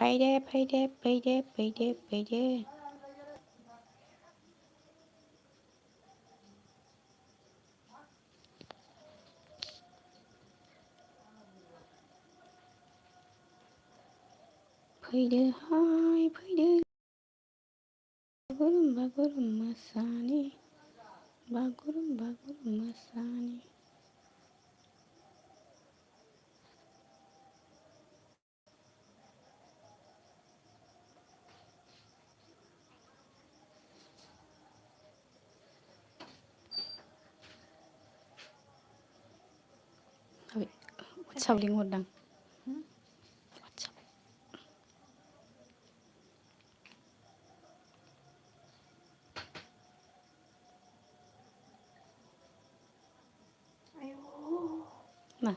फैदो फैदो फैदो फैदो फैदो फैदोहाय फैदो बागुरुम बागुरुम मोसानि बागुरुम बागुरुम मोसानि वाट्सआप लिंहरदां वाट्सआप मा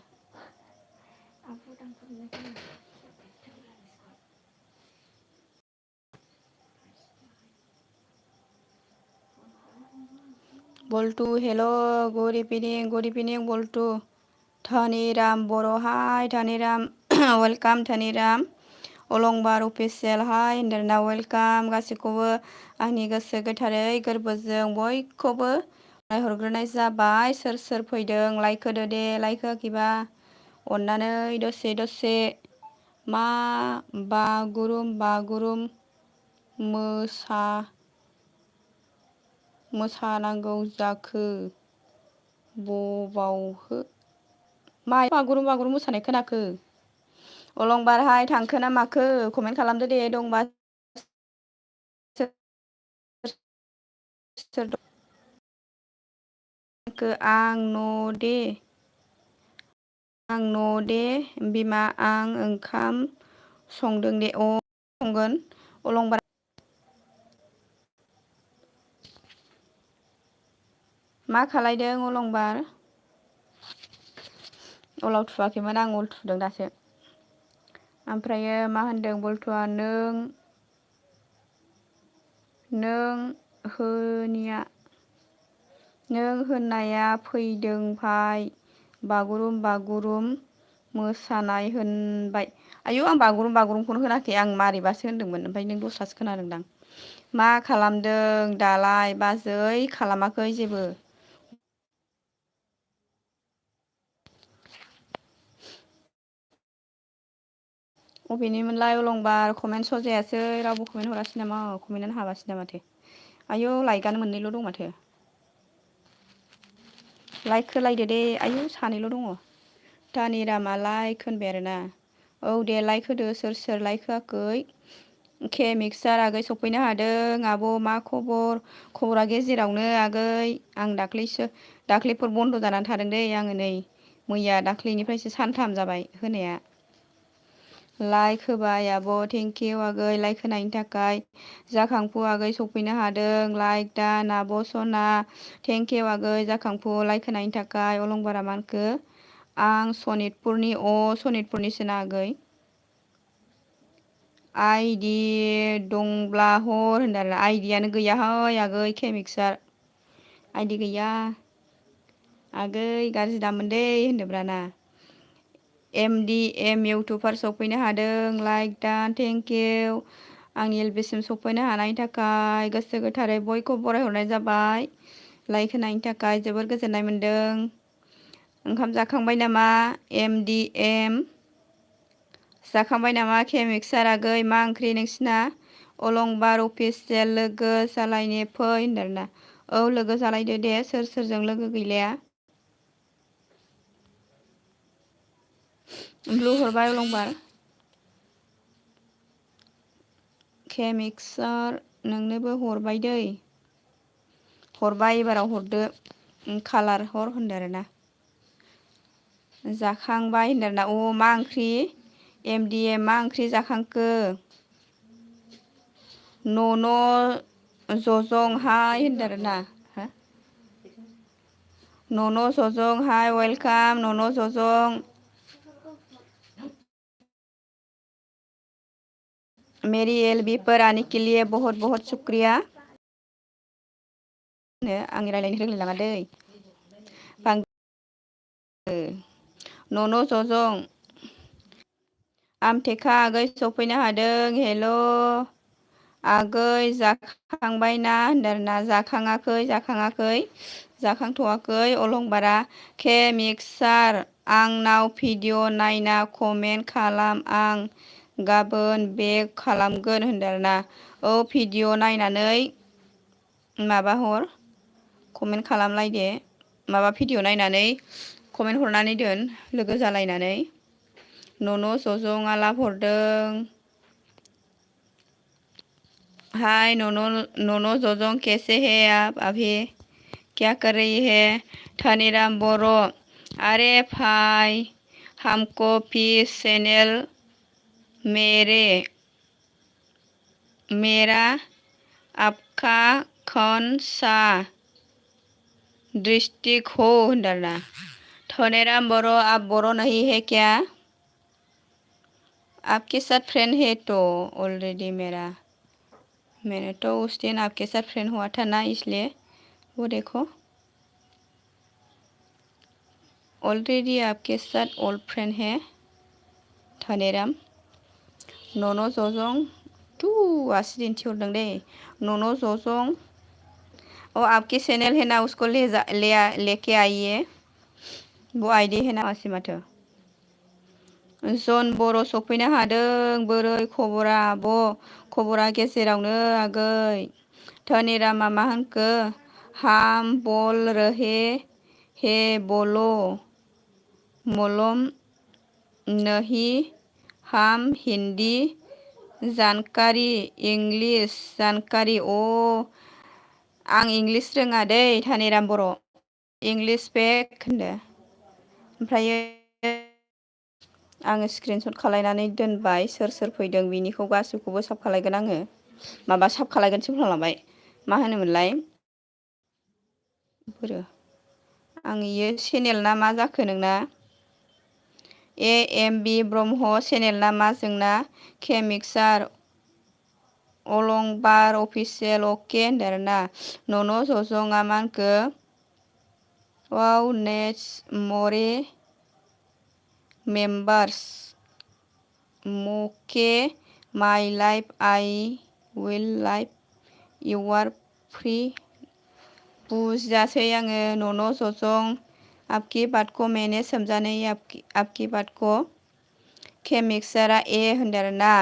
बल्टू हेलो गुड इभिनिं बल्टू धनिराम बर' हाय धनिराम वेलकाम धनिराम अलंबार अफिसियेल हाय होनदोंना वेलकाम गासैखौबो आंनि गोसो गोथारै गोरबोजों बयखौबो नायहरग्रोनाय जाबाय सोर सोर फैदों लाइक होदो दे लाइक होआखैबा अननानै दसे मा बागुरुम मोसानांगौ जाखो बबावहो मा बागुरुम मोसानाय खोनाखो अलंबारहाय थांखो ना माखो कमेन्ट खालामदो दे दंबा सोर दंखो आं न' दे बिमा आं ओंखाम संदों दे संगोन अलंबार मा खालायदों अलंबार अलाव थुवाखैमोन आं अल थुदों दासो ओमफ्रायो मा होनदों बल्थुआ नों होननाया फैदों भाइ बागुरुम मोसानाय होनबाय आयौ आं बागुरुमखौनो होनाखै आं मारैबासो होनदोंमोन ओमफ्राय नों दस्रासो खोनादोंदां मा खालामदों दालाय बाजै खालामाखै जेबो अबेनिमोनलाय अलंबार कमेन्ट स' जायासै रावबो कमेन्ट हरासै नामा कमेन्टआनो हाबासै ना माथो आयौ लाइकआनो मोननैल' दं माथो लाइक होलायदो दे आयौ सानैल' दङ धनिरामा लाइक होनबाय आरोना औ दे लाइक होदो सोर लाइक होआखै के मिक्सार आगै सफैनो हादों आब' मा खबरा गेजेरावनो आगै आं दाख्लैफोर बन्द' जानानै थादों दै आङो नै मैया दाख्लैनिफ्रायसो सानथाम जाबाय होनाया लाइक होबाय आब' थेंकिउ आगै लाइक होनायनि थाखाय जाखांफु आगै सफैनो हादों लाइक दान आब' सना थेंकिउ आगै जाखांफु लाइक होनायनि थाखाय अलंबारा मा होनखो आं सनितपुरनिसोना आगै आइदि दंब्ला हर होनदों आरो आइदियानो गैयाहाय आगै केमिक्सार आइदि गैया आगै गाज्रि दामोन दे होनदोंब्रा ना MDM इउटुबार सफैनो हादों लाइक दान थेंकिउ आंनि एलबिसिम सफैनो हानायनि थाखाय गोसो गोथारै बयखौ बरायहरनाय जाबाय लाइक होनायनि थाखाय जोबोर गोजोननाय मोनदों ओंखाम जाखांबाय नामा MDM जाखांबाय नामा केमिक्सार आगै मा ओंख्रि नोंसिना अलंबार अफिसियेल लोगो जालायनो फै होनदोंना औ लोगो जालायदो दे सोरजों लोगो गैलाया ब्लु हरबाय अलंबार केमिक्सार नोंनोबो हरबाय दै हरबाय एबाराव हरदो कालार हर होनदों आरोना जाखांबाय होनदोंना मा ओंख्रि MDM मा ओंख्रि जाखांखो न' जजं हाय होनदों आरोना न' जजं हाय वेलकाम न' जजं मेरी एलबीफोर आने के लिए बहुत बहुत शुक्रिया आंनि रायलायनो रोंलायलाङा दै न' जजं आमथेखा आगै सफैनो हादों। हेल' आगै जाखांबायना होनदोंना जाखाङाखै जाखांथ'वाखै अलंबारा के मिक्सार आंनाव भिडिअ नायना कमेन्ट खालाम आं गाबोन बेक खालामगोन होनदोंना औ भिडिअ नायनानै माबा हर कमेन्ट खालामलायदे माबा भिडिअ नायनानै कमेन्ट हरनानै दोन लोगो जालायनानै न'न' ज'ज'आ लाभ हरदों। हाय नोनो जोजों कैसे है आप अभी क्या कर रही है। धनीराम बर' अरे भाई हमको भी चैनल मेरा आपका कौन सा डिस्ट्रिक्ट हो होनदोंना धनीराम बर' आप बर' नहीं है क्या आपके साथ फ्रेंड है तो ऑलरेडी मैंने तो उस दिन आपके साथ फ्रेंड हुआ था ना इसलिए वो देखो ऑलरेडी आपके साथ ओल्ड फ्रेंड है धनीराम नोनो जोजों तू आसि दिन्थिहरदों दे नोनो जोजों ओ आपकी चैनल है ना उसको लेके आइए वो आईडी है ना मासि माथो जन बर' सफैनो हादों बोरै खबरा आब' खबरा गेजेरावनो आगै धनीरामा मा होनखो हाम बोल रहे हे बोलो मलम नहीं हम हिंदी जानकारी इंग्लिश जानकारी आं इंग्लिश रोङा दै धनीराम बर' इंग्लिश बेक होनदो ओमफ्रायो आङो स्क्रिनशट खालायनानै दोनबाय सोर सोर फैदों बिनिखौ गासिखौबो साब खालायगोन आङो माबा साब खालायगोनसो बुंलांबाय मा होनोमोनलाय बोरो आं इयो चेनेल ना मा जाखो नोंना एएमबि ब्रह्म चेनेल ना मा जोंना के मिक्सार अलंबार अफिसियेल अके होनदों आरोना न'न' ज'जोंआ मा होनखो वाव next more members make my life I will life you are free बुजियासै आङो न'न' ज'जों आपकी बात को मैंने समझा नहीं आपकी बात को के मिक्सारा होनदों आरोना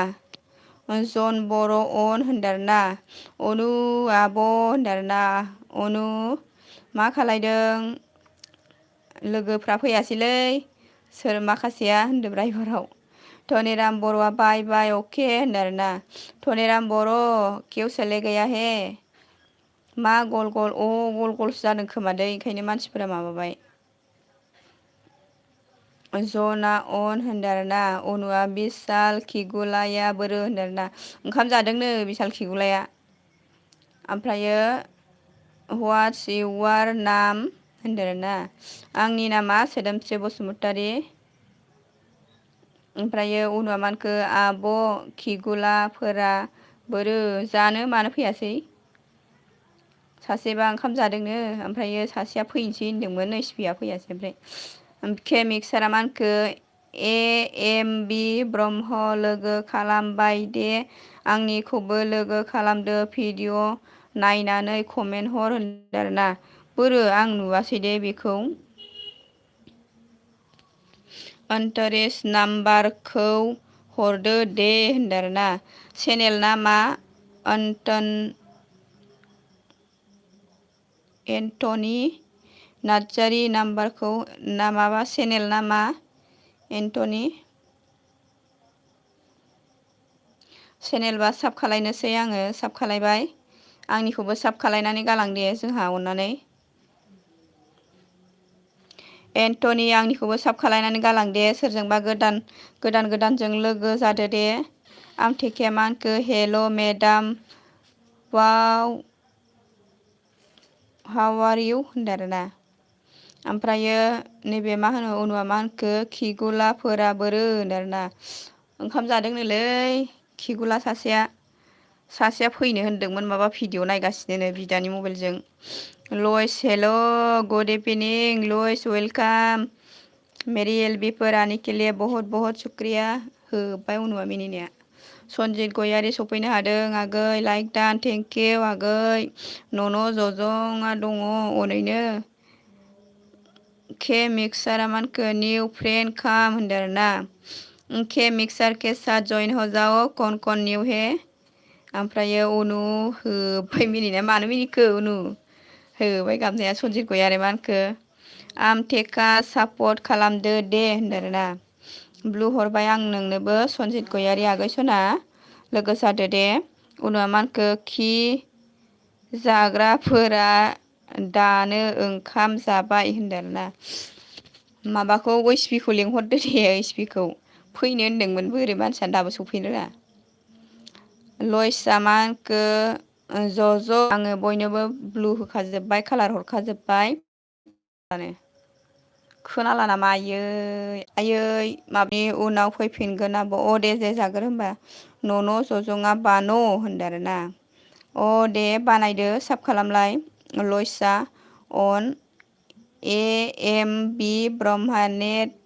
जन बर' अन होनदों आरोना अनु आब' होनदों आरोना अनु मा खालायदों लोगोफ्रा फैयासैलै सोर माखासेया होनदों रायबाराव धनीराम बर'आ बाय बाय अके होनदों आरोना धनीराम बर' क्यों चले गया है मा गल गल गल गलसो जादों खोमा दै ओंखायनो मानसिफोरा माबाबाय जना अन होनदों आरोना अनुआ बिशाल खिगुलाया बोरो होनदों आरोना ओंखाम जादोंनो बिशाल खिगुलाया ओमफ्रायो व्हाट्स इउर नाम होनदों आरोना आंनि नामा सोदोमस्रि बसुमतारी ओमफ्रायो उनाव मानखो आब' खिगुलाफोरा बोरो जानो मानो फैयासै सासेबा ओंखाम जादोंनो ओमफ्रायो सासेया फैनोसै होनदोंमोन नैसिबिया फैयासै ओमफ्राय के मिक्सारा मा होनखो एएमबि ब्रह्म लोगो खालामबाय दे आंनिखौबो लोगो खालामदो भिडिअ नायनानै कमेन्ट हर होनदों आरोना बोरो आं नुवासै दे बेखौ इन्टारेस्ट नाम्बारखौ हरदो दे होनदों आरोना चेनेल ना मा एन्टनि नार्जारि नाम्बारखौ ना माबा चेनेल ना मा एन्टनि चेनेलबा साब खालायनोसै आङो साब खालायबाय आंनिखौबो साब खालायनानै गालांदे जोंहा अननानै एन्टनि आंनिखौबो साब खालायनानै गालांदे सोरजोंबा गोदानजों लोगो जादो दे आमथेखाया मा होनखो हेल' मेडाम वाव हाउ आर इउ होनदों आरोना ओमफ्रायो नैबे मा होनो अनुआ मा होनखो खिगुलाफोरा बोरो होनदों आरोना ओंखाम जादोंनोलै खिगुला सासेया फैनो होनदोंमोन माबा भिडिअ नायगासिनो बिदानि मबाइलजों लयस हेल' गुड इभिनिं लयस वेलकाम मेरी एलबी पर आने के लिए बहुत बहुत शुक्रिया होबाय उनुआ मिनिनाया। सनजित गयारि सफैनो हादों आगै लाइक दान थेंक इउ आगै। न'न' जजंआ दङ अनैनो। के मिक्सारा मानखो निउ फ्रेंड खाम होनदों आरोना। के मिक्सार के साथ जइन हो जाओ कौन न्यू है। ओमफ्रायो उनु होबाय मिनिनाया मानो मिनिखो उनु होबाय गाबनाया सनजित गयारि मानखो। आमथेका सापर्ट खालामदो दे होनदों आरोना। ब्लु हरबाय आं नोंनोबो सनजित गयारि आगै सना लोगो जादो दे। उनुआ मानखो खि जाग्राफोरा दानो ओंखाम जाबाय होनदों आरोना। माबाखौ ओइसपिखौ लिंहरदो दे ओइसपिखौ फैनो होनदोंमोन बोरै मानसियानो दाबो सफैनो रोङा। लयसा मानखो ज' आङो बयनोबो ब्लु होखाजोब्बाय कालार हरखाजोब्बाय। खोनाला नामा आयै आयै माबि उनाव फैफिनगोन आब' अ दे जागोन होनबा। न'न' जजंआ बान' होनदों आरोना। अ दे बानायदो साब खालामलाय लयसा अन ए एम बि ब्रह्मानेट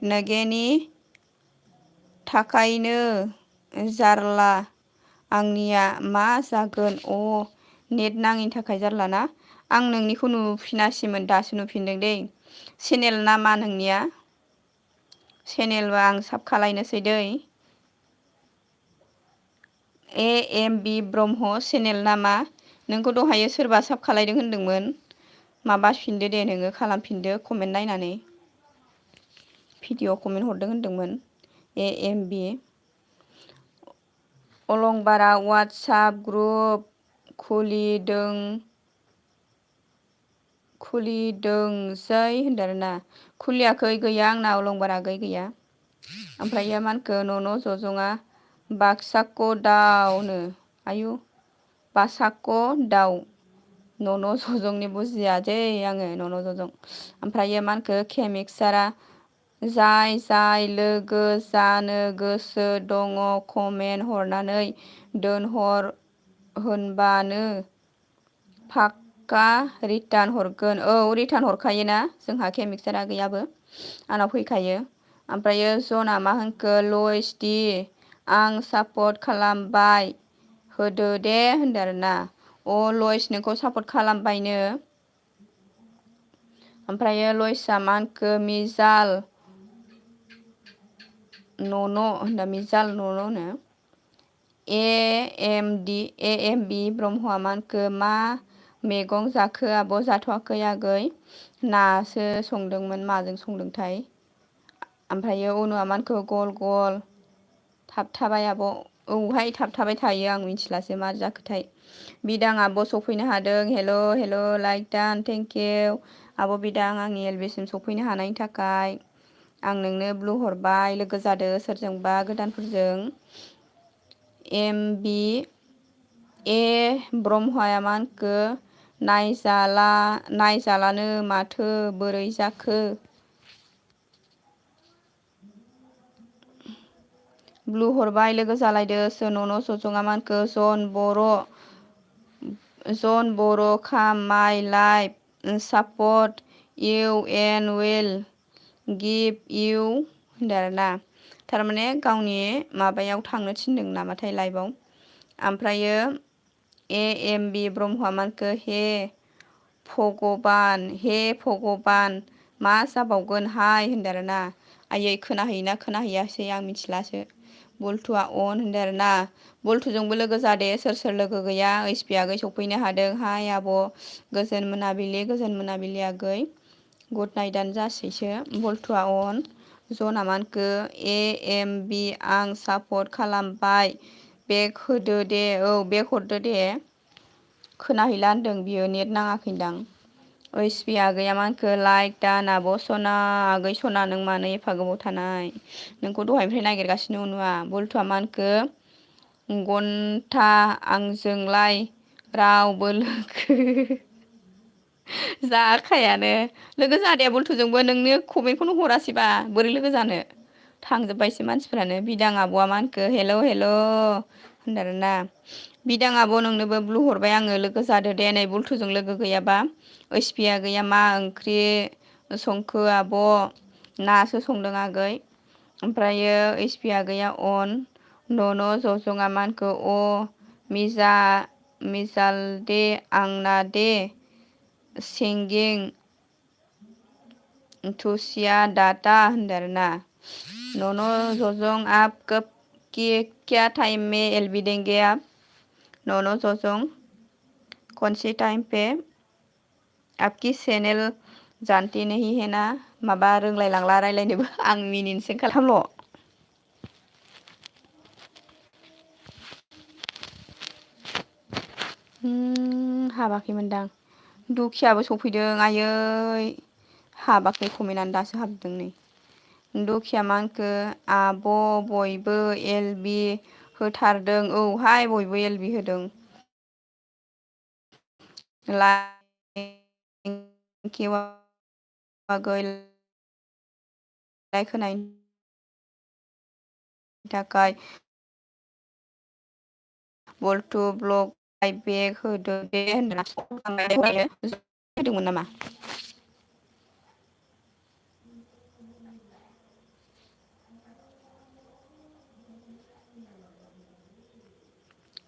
नगेनि थाखायनो जारला आंनिया मा जागोन अ नेट नाङिनि थाखाय जारला ना। आं नोंनिखौ नुफिनासैमोन दासो नुफिनदों दै। चेनेल नामा नोंनिया? चेनेलबा आं साब खालायनोसै दै। A M B Brahma channel नामा? नोंखौ दहायो सोरबा साब खालायदों होनदोंमोन। माबाफिनदो दे नोङो खालामफिनदो कमेन्ट नायनानै। भिडिअ कमेन्ट हरदों होनदोंमोन ए एम बि। अलंबारा वाट्सआप ग्रुप खुलिदोंसै होनदों आरोना। खुलियाखै गैया आंना अलंबारा आगै गैया। ओमफ्रायो मानखो न'न' जजंआ बाक्साख' दावनो आयु बासाख' दाउ न'न' जजंनि बुजियासै आङो न'न' जजं। ओमफ्रायो मानखो के मिक्सारा जाय लोगो जानो गोसो दङ कमेन्ट हरनानै दोनहर होनबानो फाक्का रिटार्न हरगोन। औ रिटार्न हरखायोना जोंहा के मिक्सारा गैयाबो आंनाव फैखायो। ओमफ्रायो जना मा होनखो लयस दि आं सापर्ट खालामबाय होदो दे होनदों आरोना। अ लयस नोंखौ सापर्ट खालामबायनो। ओमफ्रायो लयसआ मा होनखो मिजाल न'न' होनदा मिजाल न'न' होनो। ए एम बि ब्रह्मआ मानखो मा मैगं जाखो आब' जाथ'वाखै आगै नासो संदोंमोन माजों संदोंथाय। ओमफ्रायो उनुआ मानखो गल गल थाबथाबाय आब' औहाय थाबथाबाय थायो आं मिथिलासो मा जाखोथाय। बिदां आब' सफैनो हादों हेल' लाइक दान थेंक इउ आब' बिदां आंनि एलबिसिम सफैनो हानायनि थाखाय। आं नोंनो ब्लु हरबाय लोगो जादो सोरजोंबा गोदानफोरजों। एम बि ए ब्रह्मया मा होनखो नायजालानो माथो बोरै जाखो। ब्लु हरबाय लोगो जालायदो न'न' जजंआ मा होनखो जन बर' खाम my life support you and will give you होनदों आरोना। थारमाने गावनि माबायाव थांनो थिनदों नामाथाय लाइभआव। ओमफ्रायो ए एम बि ब्रह्मआ मानखो हे भगबान मा जाबावगोन हाय होनदों आरोना। आयै खोनाहैयोना खोनाहैयासै आं मिथिलासो। बल्थुआ अन होनदों आरोना। बल्थुजोंबो लोगो जादे सोर लोगो गैया ओइसपि आगै सफैनो हादों हाय आब' गोजोन मोनाबिलि आगै गुड नाइटआनो जासैसो। बल्थुआ अन जना मा होनखो ए एम बि आं सापर्ट खालामबाय बेग होदो दे। औ बेग हरदो दे। खोनाहैला होनदों बियो नेट नाङाखैदां। ओइसपि आगैया मा होनखो लाइक दान आब' सना आगै सना नों मानो एफा गोबाव थानाय नोंखौ दहायनिफ्राय नागिरगासिनो उनुआ। बल्थुआ मा होनखो घन्टा आंजोंलाय रावबो लोगो जाखायानो। लोगो जादे बल्थुजोंबो नोंनो कमेन्टखौनो हरासैबा बोरै लोगो जानो। थांजोब्बायसो मानसिफ्रानो। बिदां आब'आ मा होनखो हेल' होनदों आरोना बिदां आब' नोंनोबो ब्लु हरबाय आङो लोगो जादो दे नै बुल्थुजों लोगो गैयाबा ओइसपिया गैया मा ओंख्रि संखो आब' नासो संदों आगै ओमफ्रायो ओइसपिया गैया अन न'न' ज'जङा मानखो मिजाल दे आंना दे सेंगें थुसिया डाटा होनदों आरोना न'न' ज'जं आप कब क्या टाइम में एलबी देंगे आप न'न' ज'जं कौनसे टाइम पे आपकी चेनेल जानती नहीं है ना माबा रोंलायलांला रायलायनोबो आं मिनिनोसो खालामल' हाबाखैमोनदां दुखियाबो सफैदों आयै हाबाखै खमायनानै दासो हाबदों नै दुखिया मानखो आब' बयबो एलबि होथारदों औहाय बयबो एलबि होदों आगै लाइक होनायनि थाखाय बल्टु ब्लग बेग होदो दे होदोंमोन नामा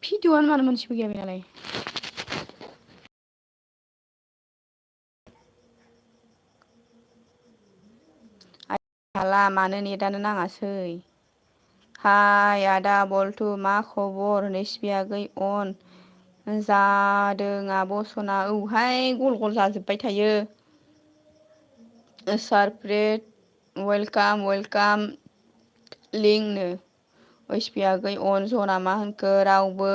भिडिअ'आनो मानो मोनसेबो गैया बेनालाय हाला मानो नेटानो नाङासै हाय आदा बल्टु मा खबर नैसबि आगै अन जादों आब' सना औहाय गल गल जाजोब्बाय थायो सारप्रेट वेलकाम लिंनो ओइसपि आगै अन जना मा होनखो रावबो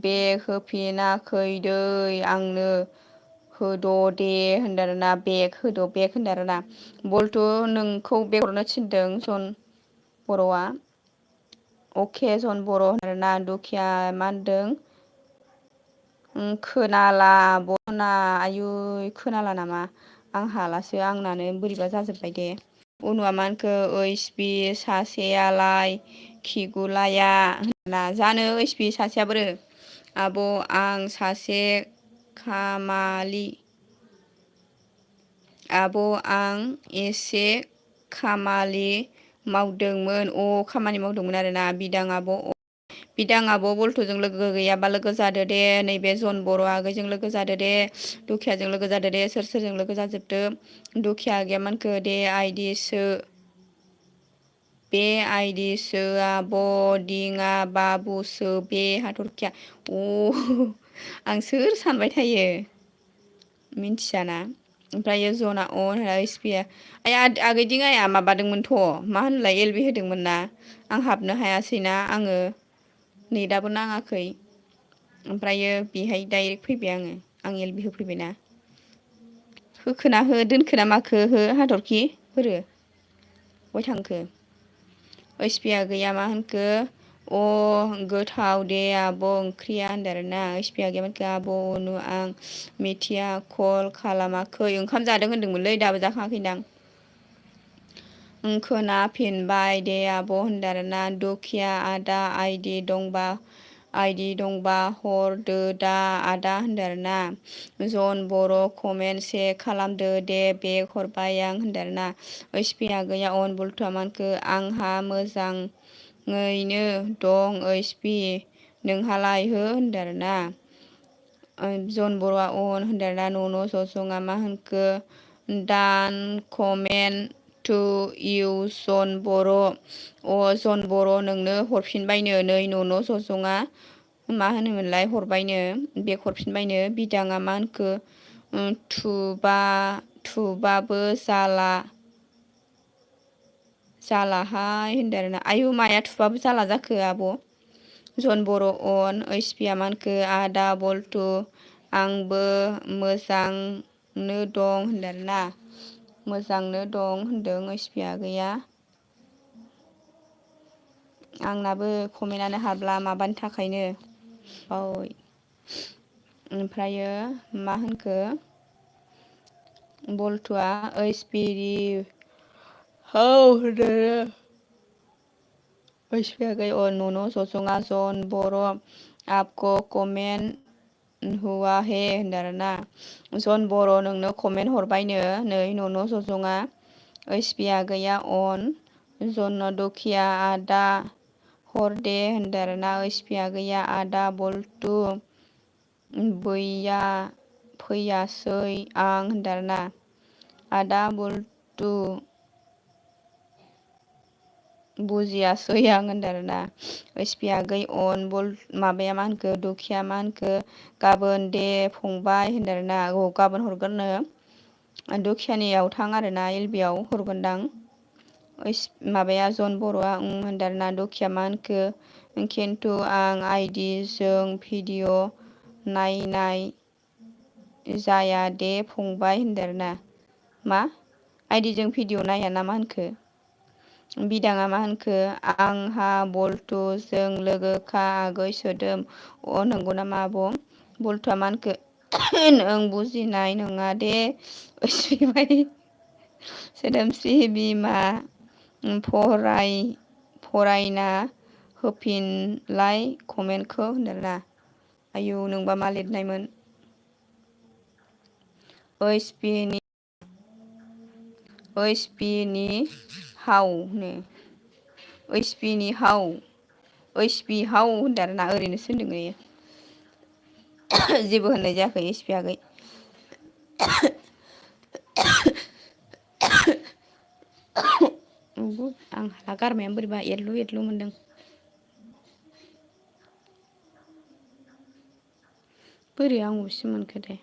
बेग होफिनाखै दै आंनो होद' दे होनदों आरोना बेग होद' बेग होनदों आरोना बल्टु नोंखौ बेग हरनो थिनदों जन बर'आ अके जन बर' आरोना दुखिया मा होनदों खोनाला बना आयै खोनाला नामा आं हालासो आंनानो बोरैबा जाजोब्बाय दे उनुआ मा होनखो ओइसपि सासेयालाय खिगुलाया होनना जानो ओइसपि सासेया बोरो आब' आं सासे खामालि आब' आं एसे खामानि मावदोंमोन खामानि मावदोंमोन आरोना बिदां आब' बल्थ'जों लोगो गैयाबा लोगो जादो दे नैबे जन बर' आगैजों लोगो जादो दे दुखियाजों लोगो जादो दे सोर सोरजों लोगो जाजोबदो दुखिया आगैयामानखो दे आइदि सो बे आइदि सो आब' दिङा बाबुसो बे हाथरखिया आं सोर सानबाय थायो मिन्थियाना ओमफ्रायो जना एसपिया आगै दिङाया माबादोंमोनथ' मा होनलाय एलबि होदोंमोन ना आं हाबनो हायासैना आङो नेटाबो नाङाखै ओमफ्रायो बेहाय डाइरेक्ट फैबाय आं एलबि होफैबायना होखोना हो दोनखोना माखो हो हाथरखि बोरो बहाय थांखो ओइसपि आगैया मा होनखो गोथाव दे आब' ओंख्रिया होनदों आरोना ओइसपि आगैया आब' अनु आं मिथिया कल खालामाखै ओंखाम जादों होनदोंमोनलै दाबो जाखाङाखैदां खोनाफिनबाय दे आब' होनदों आरोना दुखिया आदा आइदि दंबा हरदो दा आदा होनदों आरोना जन बर' कमेन्ट से खालामदो दे बेग हरबाय आं होनदों आरोना ओइसपि आगैया अन बुल्थुआ मानखो आंहा मोजाङैनो दं ओइसपि नोंहालाय हो होनदों आरोना जन बर'आ अन होनदों आरोना न' ज'जङा मा होनखो दान कमेन्ट टु इउ जन बर' जन बर' नोंनो हरफिनबायनो नै न' ज'जङा मा होनोमोनलाय हरबायनो बेग हरफिनबायनो बिदाङा मा होनखो थुबाबो जालाहाय होनदों आरोना आयु माया थुबाबो जाला जाखो आब' जन बर' अन ओइसपिया मानखो आदा बल्टु आंबो मोजांनो दं होनदों आरोना मोजांनो दं होनदों ओइसपि आगैया आंनाबो कमेन्टआनो हाबला माबानि थाखायनो ओमफ्रायो मा होनखो बल्टुआ ओइसपि होनदों ओइसपियागै अ न'न' जजङा जन बर' आपको कमेन्ट हुआ हे होनदों आरोना जन बर' नोंनो कमेन्ट हरबायनो नै न'न' जजङा ओइसपियागैया अन जन दुखिया आदा हरदे होनदों आरोना ओइसपियागैया आदा बल्टु बैया फैयासै आं होनदों आरोना आदा बल्टु बुजियासै आं होनदों आरोना ओइसपियागै अन बल माबाया मा होनखो दुखिया मा होनखो गाबोन दे फंबाय होनदों आरोना गाबोन हरगोननो दुखियानियाव थां आरोना एलबियाव हरगोनदां माबाया जन बर'आ होनदों आरोना दुखिया मा होनखो खिन्थु आं आइडिजों भिडिअ नायनाय जाया दे फंबाय होनदों आरोना मा आइडिजों भिडिअ नाया ना मा होनखो बिदाङा मा होनखो आंहा बल्टुजों लोगोखा आगै सोदोम अ नंगौ नामा आब' बल्टुआ मा होनखो नों बुजिनाय नङा दे ओइसपिबाय सोदोमस्रि बिमा फरायना होफिनलाय कमेन्टखौ होनदों आरोना आयु नोंबा मा लिरनायमोन ओइसपिनि हावनो ओइसपिनि हाव ओइसपि हाव होनदों आरोना ओरैनोसो होनदों इयो जेबो होननाय जायाखै ओइसपि आगै आं हाला गारमायानो बोरैबा एरलु एरलु मोनदों बोरै आंबोसो मोनखो दे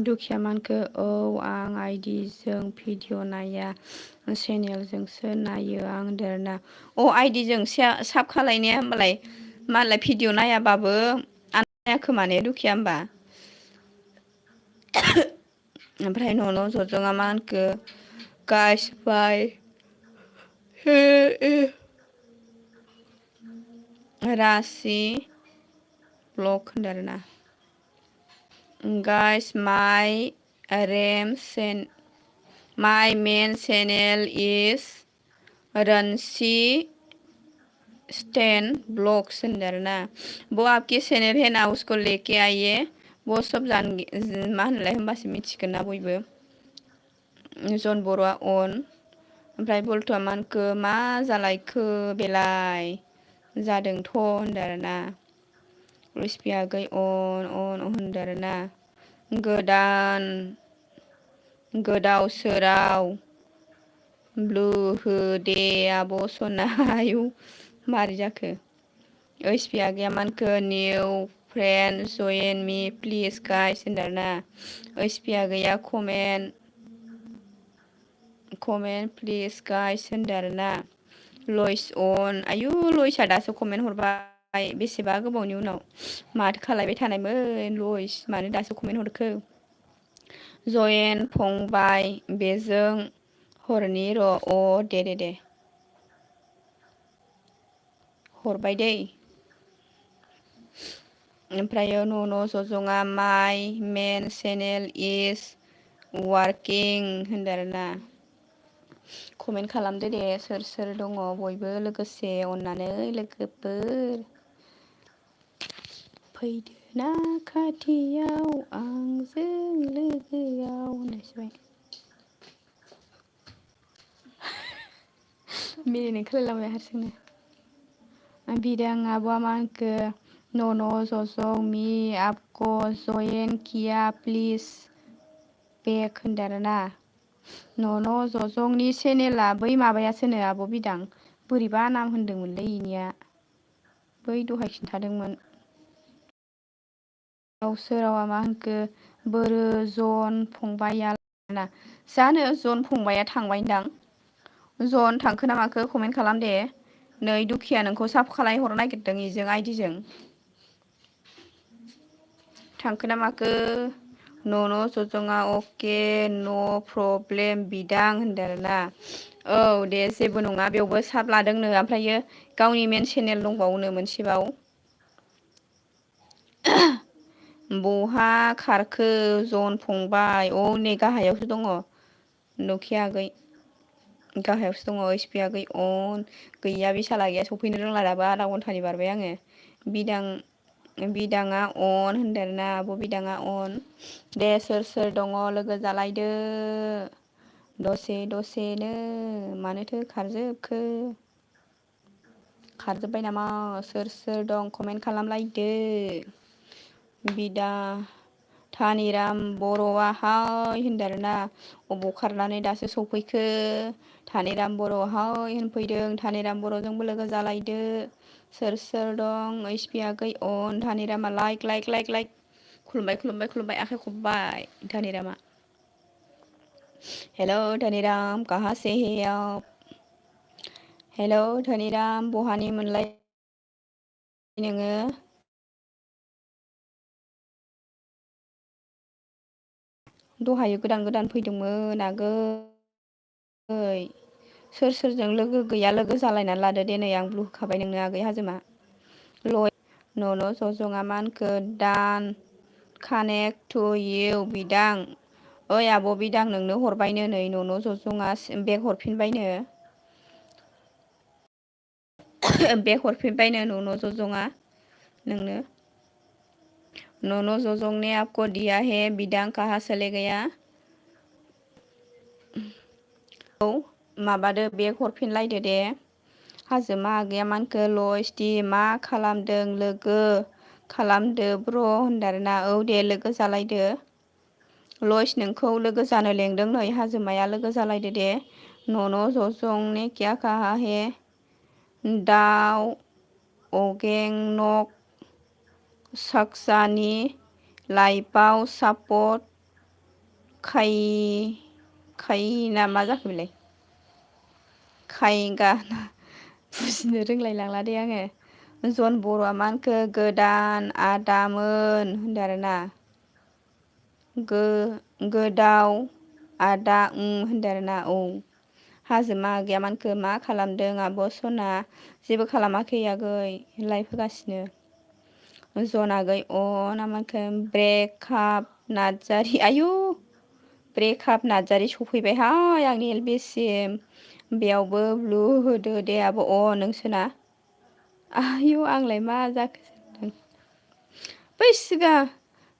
दुखिया मानखो औ आं आइडिजों भिडिअ नाया चेनेलजोंसो नायो आं होनदों आरोना अ आइडिजों साब खालायनाया होमबालाय मालाय भिडिअ नायाबाबो नाया खोमाने दुखिया होमबा ओमफ्राय न'न' जजोङा मा होनखो गाइस बाय रासि ब्लग होनदों आरोना गाइस माय मेन चैनल इज रनसी स्टैन ब्लॉग्स होनदों आरोना वो आपकी चैनल है ना उसको लेके आइए वो सब मा होनलाय होनबासो मिथिगोन ना बयबो जन बर'आ अन ओमफ्राय बल्टुआ मा होनखो मा जालायखो बेलाय जादोंथ' होनदों आरोना ओइसपियागै अन होनदों आरोना गोदाव सोराव ब्लु हो दे आब' सना आयु मारै जाखो ओइसपियागैया मा होनखो new friend join me please guys होनदों आरोना ओइसपियागैया कमेन्ट प्लिज गाइस होनदों आरोना लइस अन आयु लइसआ दासो कमेन्ट हरबाय बेसेबा गोबावनि उनाव माथो खालायबाय थानायमोन लइस मानो दासो कमेन्ट हरखो जयेन फंबाय बेजों हरनि र' अ दे हरबाय दै ओमफ्रायो न'न' जजङा माय मेन चेनेल इज वार्किं होनदों आरोना कमेन्ट खालामदो दे सोर दङ बयबो लोगोसे अननानै लोगोफोर फैदो ना खाथियाव आंजों लोगोआव होननायसोबाय मिनिनो ओंखारलायलांबाय हारसिंनो बिदां आब'आ मा होनखो न'न' जजं मी आपको जयेन किया प्लिज बेक होनदों आरोना न'न' जजंनि चेनेला बै माबायासोनो आब' बिदां बोरैबा नाम होनदोंमोनलै इनिया बै दहाय खिन्थादोंमोन सोरावा मा होनखो बोरो जन फंबाया ना जानो जन फंबाया थांबायदां जन थांखो ना माखो कमेन्ट खालाम दे नै दुखिया नोंखौ साफ खालायहरनो नागिरदों इजों आइडिजों थांखो ना माखो न'न' जजङा अके न' प्रब्लेम बिदां होनदों आरोना औ दे जेबो नङा बेयावबो साब लादोंनो ओमफ्रायो गावनि मेन चेनेल दंबावोनो मोनसेबाव बहा खारखो जन फंबाय औ नै गाहायावसो दङ दुखिया आगै गाहायावसो दङ ओइसपि आगै अन गैया बे साला गैया सफैनो रोंला दाबो आधा घन्टानि बारबाय आङो बिदाङा अन होनदों आरोना आब' बिदाङा अन दे सोर दङ लोगो जालायदो दसेनो मानोथो खारजोब्बाय नामा सोर दं कमेन्ट खालामलायदो बिदा थानिराम बर'आ हाय होनदों आरोना अबाव खारनानै दासो सफैखो थानिराम बर' हाय होनफैदों थानिराम बर'जोंबो लोगो जालायदो सोर दं ओइसपि आगै अन थानिरामा लाइक खुलुमबाय आखाइ खबबाय थानिरामा हेलौ धनीराम कहाँ से है आप हेलौ धनीराम बहानि मोनलाय नोङो दहायो गोदान फैदोंमोन आगै सोरजों लोगो गैया लोगो जालायनानै लादो दे नै आं ब्लु होखाबाय नोंनो आगै हाजोमा न' ज'जङा मानखो दान कानेक्ट टु इउ बिदां ओइ आब' बिदां नोंनो हरबायनो नै न' ज'जङा बेग हरफिनबायनो बेग हरफिनबायनो न' ज'जङा नोंनो न' ज'जं ने आपको दिया है बिदां कहाँ चले गया औ माबादो बेग हरफिनलायदो दे हाजोमा आगैया मानखो लयसदि मा खालामदों लोगो खालामदो ब्र' होनदों आरोना औ दे लोगो जालायदो लयस नोंखौ लोगो जानो लेंदों नै हाजोमाया लोगो जालायदो दे न' ज'जं ने क्या कहा है दाउ अगेंनक साकजानि लाइफआव सापर्ट खायना मा जाखो बेलाय खायगा बुजिनो रोंलाय लांला दे आङो जन बर'आ मानखो गोदान आदामोन होनदों आरोना गोदाव आदा होनदों आरोना औ हाजोमा आगैया मानखो मा खालामदों आब' सना जेबो खालामाखै आगै लाइफ होगासिनो जन आगै ना मानखो ब्रेकआप नार्जारि आयु ब्रेकआप नार्जारि सफैबायहाय आंनि एलबिसिम बेयावबो ब्लु होदो दे आब' नोंसोना आयु आंलाय मा जाखो सानदों बै सिगां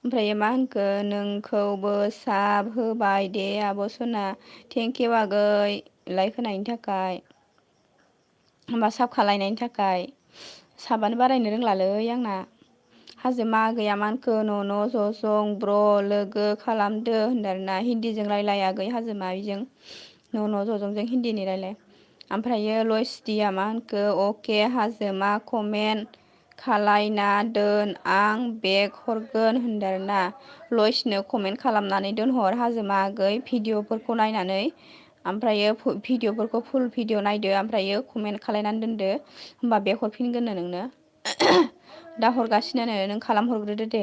ओमफ्राय मा होनखो नोंखौबो साब होबाय दे आब' सना थेंकिउ आगै लाइक होनायनि थाखाय होमबा साब खालायनायनि थाखाय साबानो बारायनो रोंलालै आंना हाजोमा आगैया मानखो न' ज'जं ब्र' लोगो खालामदो होनदों आरोना हिन्दीजों रायलाय आगै हाजोमा बेजों न' ज'जंजों हिन्दीनि रायलाय ओमफ्रायो लयसदिया मा होनखो अके हाजोमा कमेन्ट खालायना दोन आं बेग हरगोन होनदों आरोना लयसनो कमेन्ट खालामनानै दोनहर हाजोमा आगै भिडिअफोरखौ नायनानै ओमफ्रायो भिडिअफोरखौ फुल भिडिअ नायदो ओमफ्रायो कमेन्ट खालायनानै दोनदो होमबा बेग हरफिनगोननो नोंनो दा हरगासिनो नों खालामहरग्रोदो दे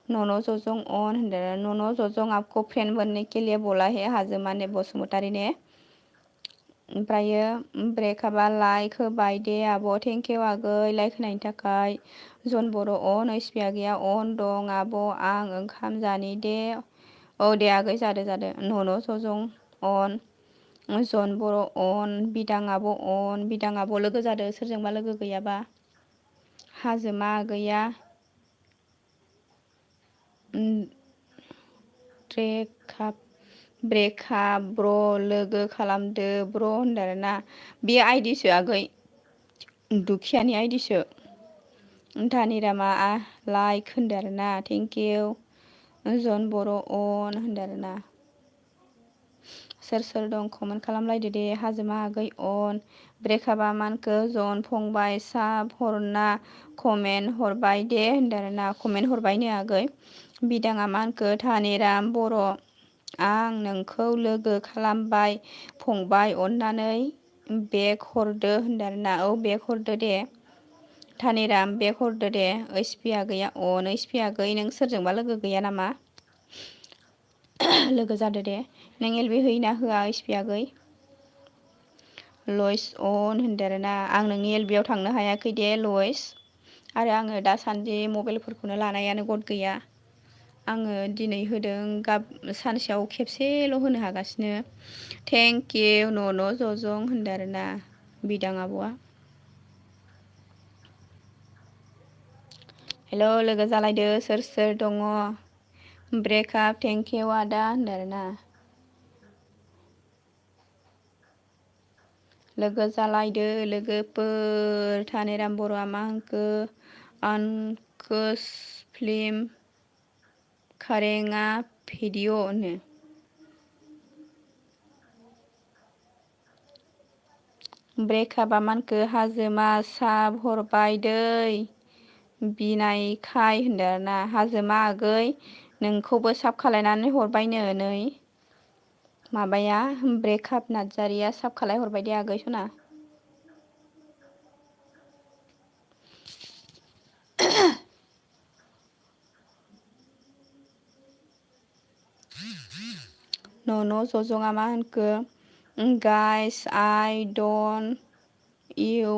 न' ज'जं अन होनदों न' ज'जं आपको फ्रेंड बनने के लिए बोला है हाजोमा ने बसुमतारी ने ओमफ्रायो ब्रेकआपा लाइक होबाय दे आब' थेंकिउ आगै लाइक होनायनि थाखाय जन बर' ओइसपि आगैया अन दं आब' आं ओंखाम जानि दे औ दे आगै जादो न' ज'जं अन जन बर' अन बिदां आब' लोगो जादो सोरजोंबा लोगो गैयाबा हाजोमा आगैया ब्रेकआप ब्र' लोगो खालामदो ब्र' होनदों आरोना बे आइदिसो आगै दुखियानि आइदिसो थानिरामा लाइक होनदों आरोना थेंकिउ जन बर' अन होनदों आरोना सोर दं कमेन्ट खालामलायदो दे हाजोमा आगै अन ब्रेकआपा मानखो जन फंबाय साब हरना कमेन्ट हरबाय दे होनदों आरोना कमेन्ट हरबायनो आगै बिदाङा मानखो थानिराम बर' आं नोंखौ लोगो खालामबाय फंबाय अननानै बेग हरदो होनदों आरोना औ बेग हरदो दे थानिराम बेग हरदो दे ओइसपि आगैया ओइसपि आगै नों सोरजोंबा लोगो गैया नामा लोगो जादो दे नों एलबि होयोना होआ ओइसपि आगै लयस अन होनदों आरोना आं नोंनि एलबियाव थांनो हायाखै दे लयस आरो आङो दासान्दि मबाइलफोरखौनो लानायानो गद गैया आङो दिनै होदों सानसेयाव खेबसेल' होनो हागासिनो। थेंक इउ नन' जजं होनदों आरोना बिदां आब'आ। हेल' लोगो जालायदो सोर सोर दङ। ब्रेकआप थेंक इउ आदा होनदों आरोना। लोगो जालायदो लोगोफोर। थानेराम बर'आ मा होनखो आनकोस फिल्म खारेङा भिडिअ होनो। ब्रेकआपा मानखो हाजोमा साब हरबाय दै बिनायखाय होनदों आरोना। हाजोमा आगै नोंखौबो साब खालायनानै हरबायनो नै माबाया ब्रेकआप नार्जारिया साब खालाय हरबाय दे आगै सना। नन' जजङा मा होनखो गाइस आइ डन्ट इउ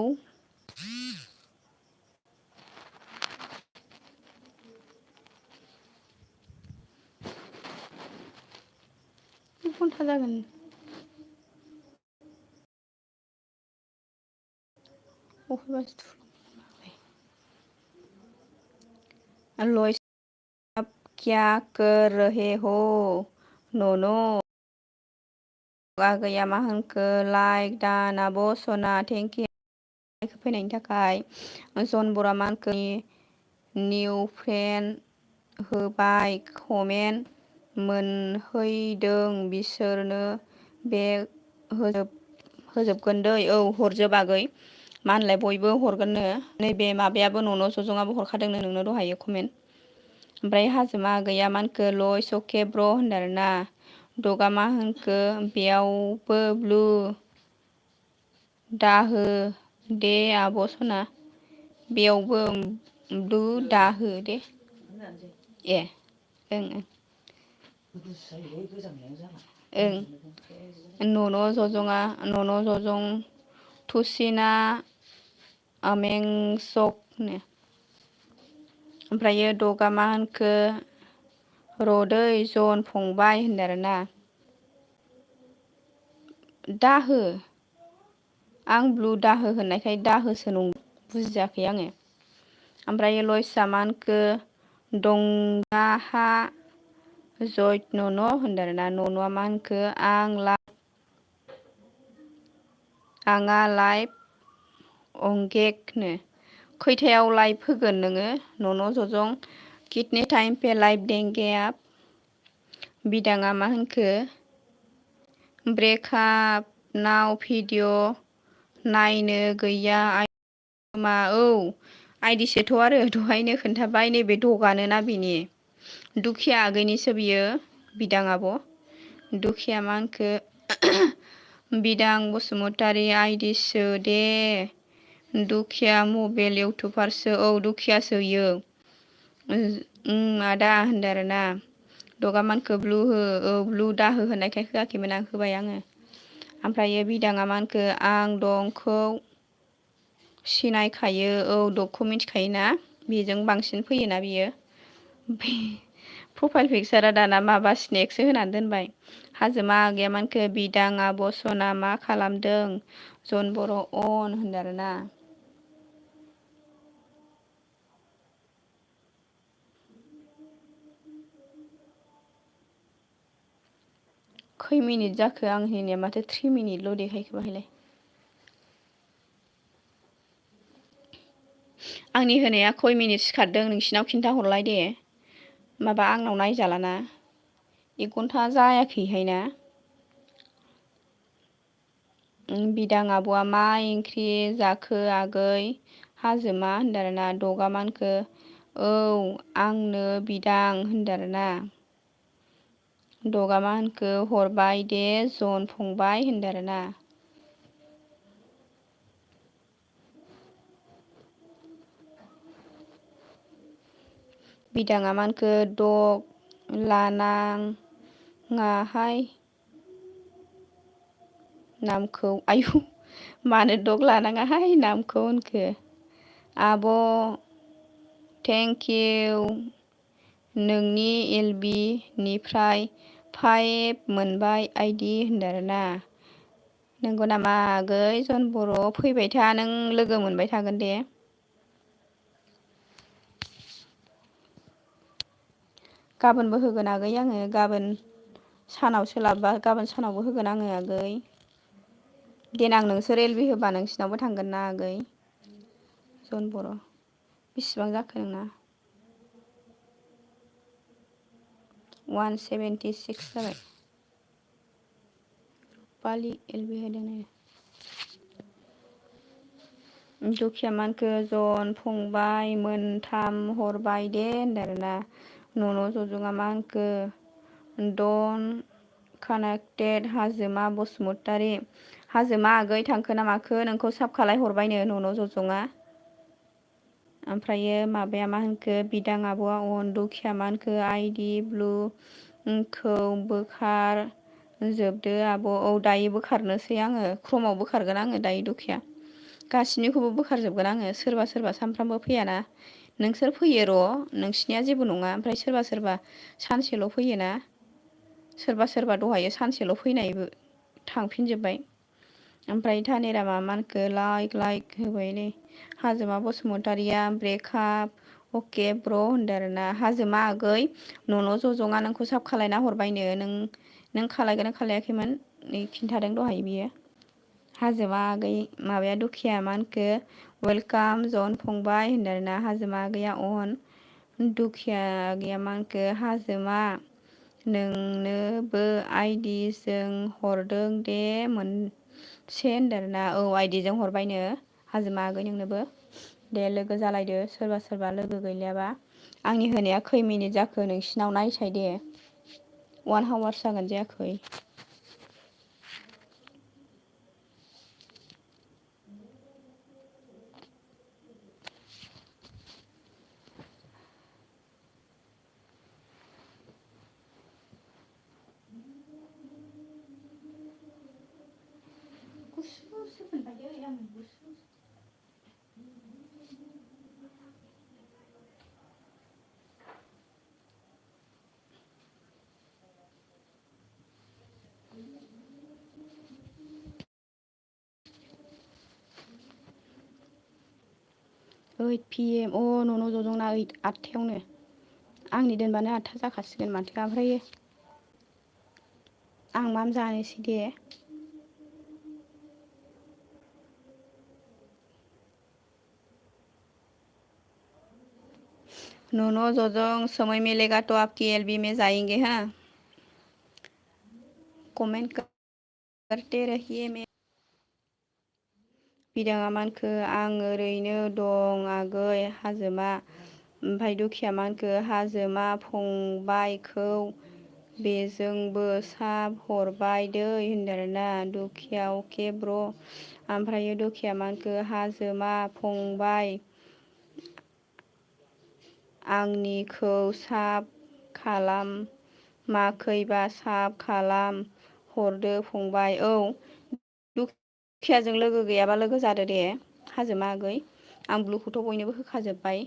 घन्टा जागोन। लयस क्या कर रहे हो नन' आगैया मा होनखो लाइक दान आब' सना थेंक इउ फैनायनि थाखाय। जन बरा मा होनखो निउ फ्रेन्ड होबाय कमेन्ट मोनहैदों बिसोरनो बे होजोबगोन दै। औ हरजोब आगै मा होनलाय बयबो हरगोननो। नैबे माबायाबो नन' जजङाबो हरखादोंनो नोंनो दहायो कमेन्ट। ओमफ्राय हाजोमा आगैया मा होनखो लयस अके ब्र होनदों आरोना। दगा मा होनखो बेयावबो ब्लु दाहो दे आब' सना बेयावबो ब्लु दाहो दे। ए ओं ओं नन' जजङा नन' जजं थुसिना आमेंसकनो। ओमफ्रायो दगा मा होनखो रदै जन फंबाय होनदों आरोना। दाहो आं ब्लु दाहो होननायखाय दाहोसो नं बुजियाखै आङो। ओमफ्राय लयसा मा होनखो दंगाहा जयत नन' होनदों आरोना। नन'आ मा होनखो आङा लाइभ अंगेकनो। खैथायाव लाइभ होगोन नोङो नन' जजं कितने टाइम पे लाइभ देंगे आप। बिदाङा मा होनखो ब्रेकआप नाव भिडिअ नायनो गैया मा औ आइदिसोथ' आरो दहायनो खोन्थाबाय नैबे दगानोना बिनि दुखिया आगैनिसो बियो बिदां आब'। दुखिया मा होनखो बिदां बसुमतारी आइदिसो दे दुखिया मबेल इउटुबारसो। औ दुखियासो इयो आदा होनदों आरोना। दगा मानखो ब्लु हो औ ब्लु दाहो होननायखाय होआखैमोन आं होबाय आङो। ओमफ्रायो बिदाङा मा होनखो आं दंखौ सिनायखायो औ दगखौ मिथिखायोना बेजों बांसिन फैयोना बियो। प्रफाइल पिकसारा दाना माबा स्नेकसो होनानै दोनबाय। हाजोमा आगैया मा होनखो बिदां आब' सना मा खालामदों जन बर' अन होनदों आरोना। खै मिनिट जाखो आं होनाया माथो 3 मिनिटल' देखायखो बाहायलाय। आंनि होनाया खय मिनिट सिखारदों नोंसिनाव खिन्थाहरलाय दे। माबा आंनाव नायजालाना 1 घन्टा जायाखैहाय ना। बिदां आब'आ मा ओंख्रि जाखो आगै हाजोमा होनदों आरोना। दगा मा होनखो औ आंनो बिदां होनदों आरोना। दगा मा होनखो हरबाय दे जन फंबाय होनदों आरोना। बिदाङा मा होनखो दग लानाङाहाय नामखौ आयु मानो दग लानाङाहाय नामखौ होनखो आब' थेंक इउ नोंनि LB निफ्राय 5 मोनबाय आइडि होनदों आरोना। नंगौ नामा आगै जन बर' फैबाय था, नों लोगो मोनबाय थागोन दे। गाबोनबो होगोन आगै आङो, गाबोन सानाव सोलाबबा गाबोन सानावबो होगोन आङो आगै। देनां नोंसोर LB होबा नोंसिनावबो थांगोन ना आगै जन बर'। बेसेबां जाखो नोंना? 176 जाबाय। रुपालि LB होदों। दुखिया मानखो जन फंबाय मोनथाम हरबाय दे होनदों आरोना। न'न' ज'ज'ङा मानखो डन कानेक्टेड हाजोमा बसुमतारी। हाजोमा आगै थांखो ना माखो नोंखौ साब खालाय हरबायनो न'न' ज'ज'ङा। ओमफ्रायो माबाया मा होनखो बिदां आब'आ अन दुखिया मा होनखो आइडि ब्लु खौ बोखार जोबदो आब'। औ दायो बोखारनोसै आङो, क्रमाव बोखारगोन आङो दायो दुखिया। गासिनिखौबो बोखारजोबगोन आङो। सोरबा सोरबा सानफ्रामबो फैयाना। नोंसोर फैयो र', नोंसिनिया जेबो नङा। ओमफ्राय सोरबा सोरबा सानसेल' फैयोना। सोरबा सोरबा दहायो सानसेल' फैनायबो थांफिनजोब्बाय। ओमफ्राय थानेरा मानखो लाइक होबायलै। हाजोमा बसुमतारिया ब्रेकआप अके ब्र' होनदों आरोना। हाजोमा आगै न'न' ज'ज'ङा नोंखौ साब खालायना हरबायनो। नों खालायगोना खालायाखैमोन खिन्थादों दहाय बियो। हाजोमा आगै माबाया दुखिया मा होनखो वेलकाम जन फंबाय होनदों आरोना। हाजोमा आगैया अन दुखिया आगैया मा होनखो हाजोमा नोंनोबो आइडि जों हरदों दे मोनसे होनदों आरोना। औ आइडिजों हरबायनो हाजोमा आगै नोंनोबो। दे लोगो जालायदो सोरबा सोरबा लोगो गैलायाबा। आंनि होनाया खै मिनिट जाखो नोंसिनाव नायसाय दे। 1 आवार्स जागोन जायाखै। गुसुसो मोनबायलै आं गुसु। ओइट PM अ न'न' ज'ज'ना 8थायावनो। आंनि दोनबानो 8था जाखासिगोन माथो। ओमफ्रायो आं माम जानोसै दे। न'न' ज'जों समय मिलेगा तो आपकी LB में जाएंगे हाँ। कमेंट करते रहिए मैं। बिदाङा मानखो आं ओरैनो दं आगै हाजोमा। ओमफ्राय दुखिया मानखो हाजोमा फंबायखौ बेजोंबो साब हरबाय दै होनदों आरोना। दुखिया अके ब्र'। ओमफ्रायो दुखिया मानखो हाजोमा फंबाय आंनिखौ साब खालामाखैबा साब खालाम हरदो फंबाय। औ दुखियाजों लोगो गैयाबा लोगो जादो दे हाजोमा आगै। आं ब्लुखौथ' बयनोबो होखाजोब्बाय।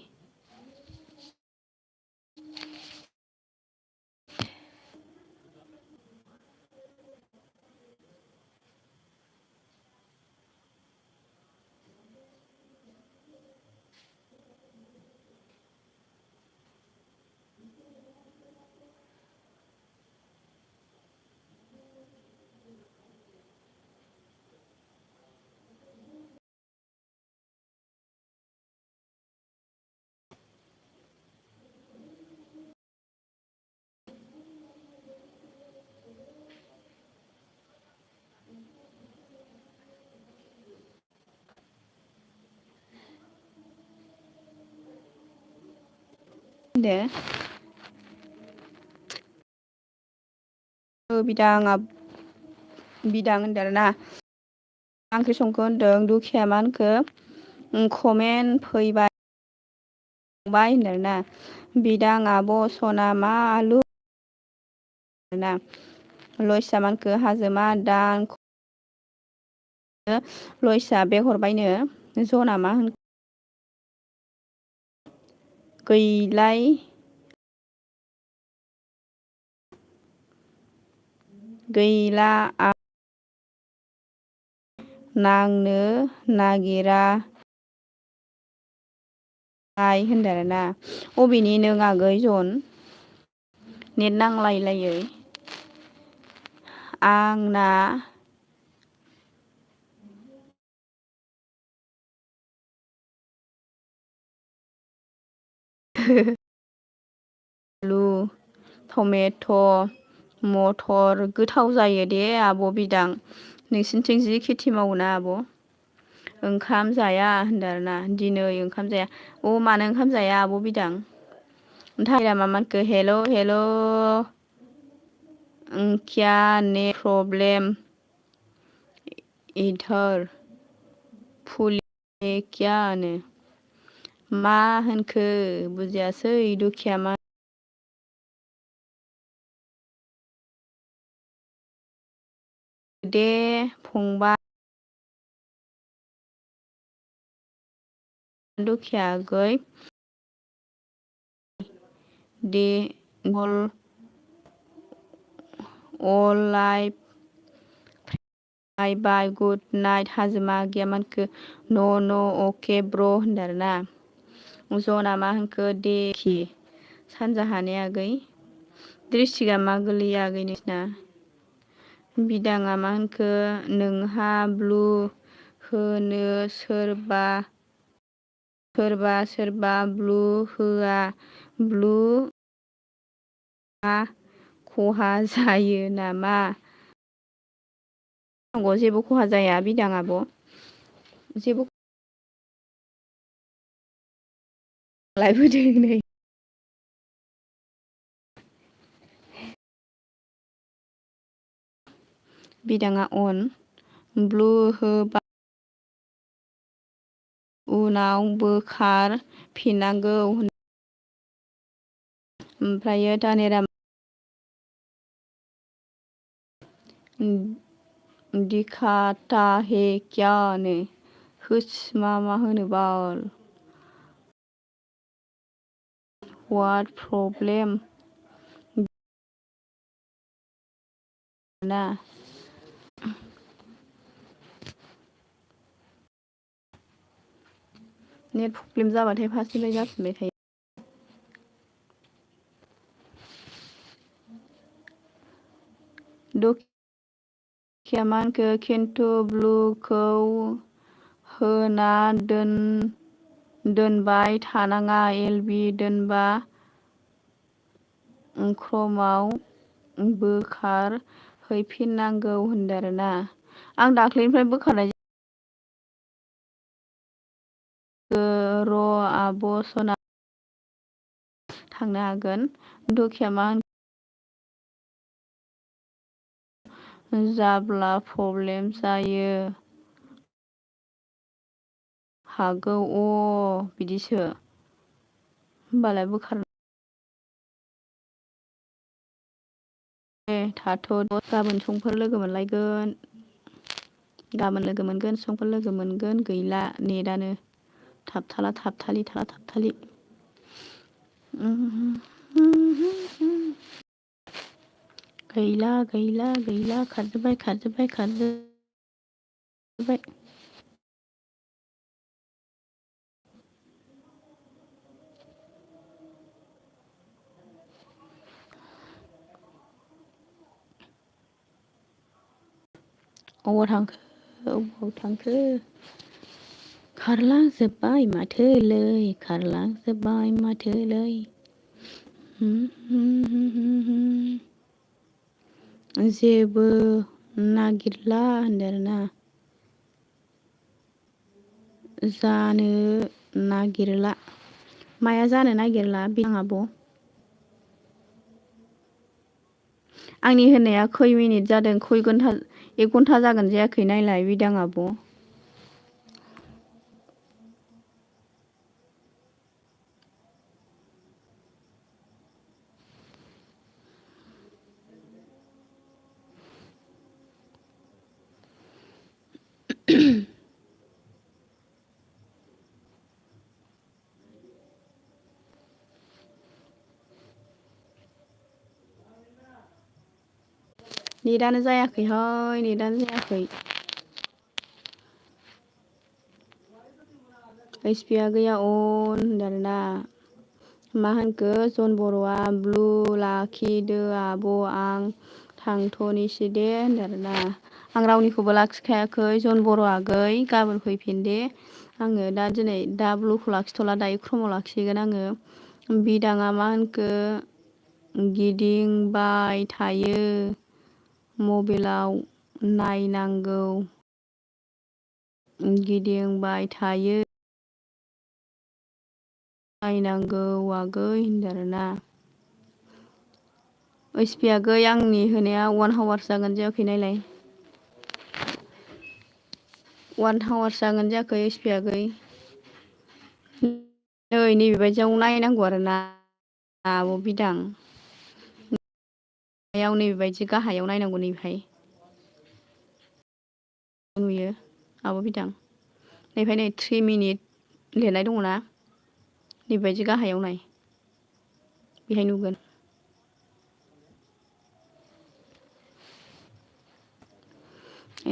दे बिदां होनदों आरोना। मा ओंख्रि संखो होनदों दुखिया मा होनखो कमेन्ट फैबाय फंबाय होनदों आरोना। बिदां आब' सना मा आलु ना लयसा मानखो हाजोमा दान लयसा बेक हरबायनो। जना मा होन गैलाय गैला नांनो नागिरा होनदों आरोना अबेनि नों आगै जन नेट नांलायलायै आंना आलु टमेट' मटर गोथाव जायो दे आब' बिदां नोंसिनिथिं जि खेथि मावोना आब' ओंखाम जाया होनदों आरोना दिनै ओंखाम जाया मानो ओंखाम जाया आब' बिदां थायरा मामानखो हेल' हेल' क्या ने प्रब्लेम इधर फुल क्या नो मा होनखो बुजियासै दुखिया मा दे फंबाय दुखिया आगै दे अल life by bye good night हाजोमा गियामानखो न' अके ब्र' होनदों आरोना जना मा होनखो देखि सानजाहाने आगै ड्रिस्टिकआ मा गोलैया आगै नोंसिना बिदाङा मा होनखो नोंहा ब्लु होनो सोरबा ब्लु होआ ब्लु खहा जायो नामा जेबो खहा जाया बिदां आब' जेबो लायबोदों नै बिदाङा अन ब्लु होबा उनाव बोखार फिननांगौ ओमफ्रायो दानेरा दिखाता है क्या नो होस मा होनो बाल व्हाट प्रब्लेम ना नेट प्रब्लेम जाबाथाय फार्स्टनिफ्राय जाफिनबाय थायो दुखिया मानखो खिन्थु ब्लुखौ होना दोनबाय थानाङा एलबि दोनबा क्रमाव बोखार हैफिननांगौ होनदों आरोना आं दाख्लैनिफ्राय बोखारनाय र' आब' सना थांनो हागोन दुखिया मा जाब्ला प्रब्लेम जायो हागौ बिदिसो होमबालाय बोखार थाथ' गाबोन समफोर लोगो मोनलायगोन गाबोन लोगो मोनगोन समफोर लोगो मोनगोन गैला नेटानो थाबथाला थाबथालि गैला खारजोब्बाय अबाव थांखो खारलांजोब्बाय माथोलै जेबो नागिरला होनदों आरोना जानो नागिरला माया जानो नागिरला बिदां आब' आंनि होननाया खै मिनिट जादों खय घन्टा 1 घन्टा जागोन जायाखै नायलाय बिदां आब' नेटानो जायाखैहाय नेटानो जायाखै एसपिया गैया अन होनदों आरोना मा होनखो जन बर'आ ब्लु लाखिदो आब' आं थांथ'निसै दे होनदों आरोना आं रावनिखौबो लाखिखायाखै जन बर' आगै गाबोन फैफिन दे आङो दा दिनै दा ब्लुखौ लाखिथ'ला दायो क्रमाव लाखिगोन आङो बिदाङा मा होनखो गिदिंबाय थायो मबाइलाव नायनांगौ गिदिंबाय थायो नायनांगौ आगै होनदों आरोना ओइसपि आगै आंनि होनाया 1 हावार्स जागोन जायाखै नायलाय 1 हावार्स जागोन जायाखै ओइसपि आगै नै नैबेबायदियाव नायनांगौ आरोना आब' बिदां याव नैबेबायदि गाहायाव नायनांगौ नैबेहाय नुयो आब' बिदां नैबेहाय नै 3 मिनिट लिरनाय दङना नैबेबायदि गाहायाव नाय बेहाय नुगोन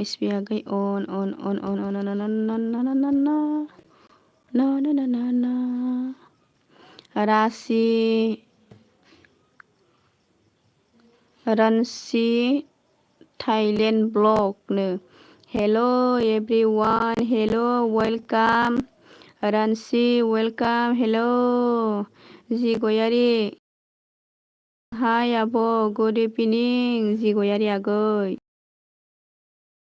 एसपि आगै अन अन अन अन अन अन अन अन ना ना ना ना ना ना ना ना राशि रनसि थाइलेण्ड ब्लग नो हेल' एभ्रिवान हेल' वेलकाम रनसि वेलकाम हेल' जि गयारि हाय आब' गुड इभिनिं जि गयारि आगै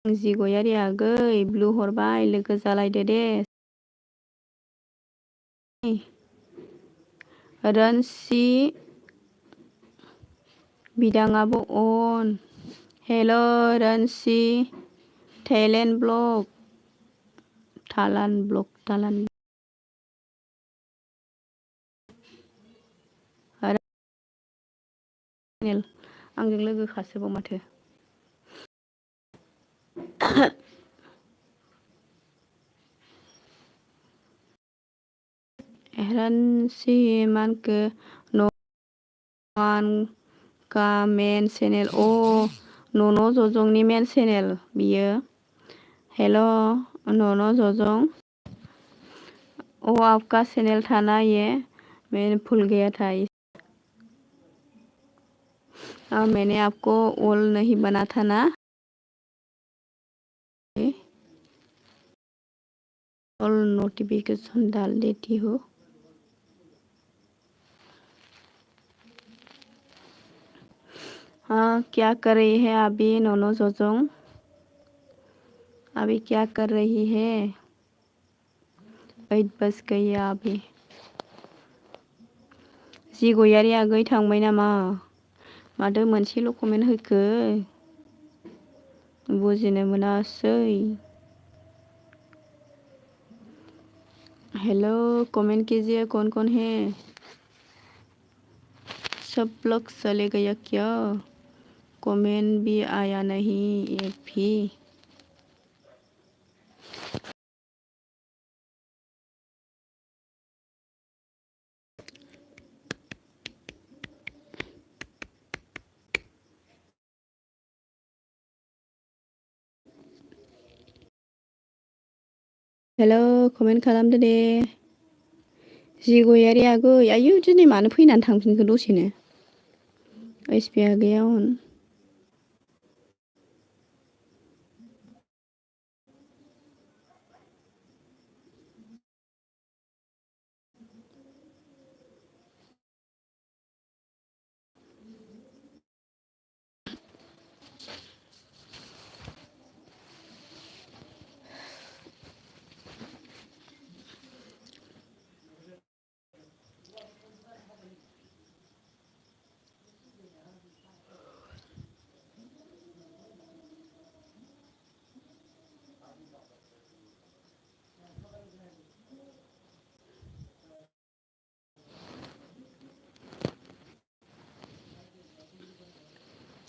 जि गयारि आगै ब्लु हरबाय लोगो जालायदो दे रनसि बिदाङाबो अन हेल' रनसि थाइलेण्ड ब्लग थालान ब्लग थालान आंजों लोगोखासोबाव माथो रनसि मानखो न'न का मेन चेनेल न'न' जजंनि मेन चेनेल बियो हेल' न'न' जजं आपका चैनल था ना ये मैंने भूल गया था मैंने आपको ऑल नहीं बना था ना ऑल नोटिफिकेशन डाल देती हूँ हाँ क्या कर रही है अभी नोनो जोजोंग अभी क्या कर रही है 8 बज गई है अभी जि गयारि आगै थांबाय नामा माथो मोनसेल' कमेन्ट होखो बुजिनो मोनासै हेलो कमेंट कीजिए कौन है सब लोग चले गया क्या कमेंट भी आया नहीं एक भी हेलो कमेन्ट खालामदो दे जि गयारि आगै आयु दिनै मानो फैनानै थांफिनखो दसेनो ओइसपि आगैया अन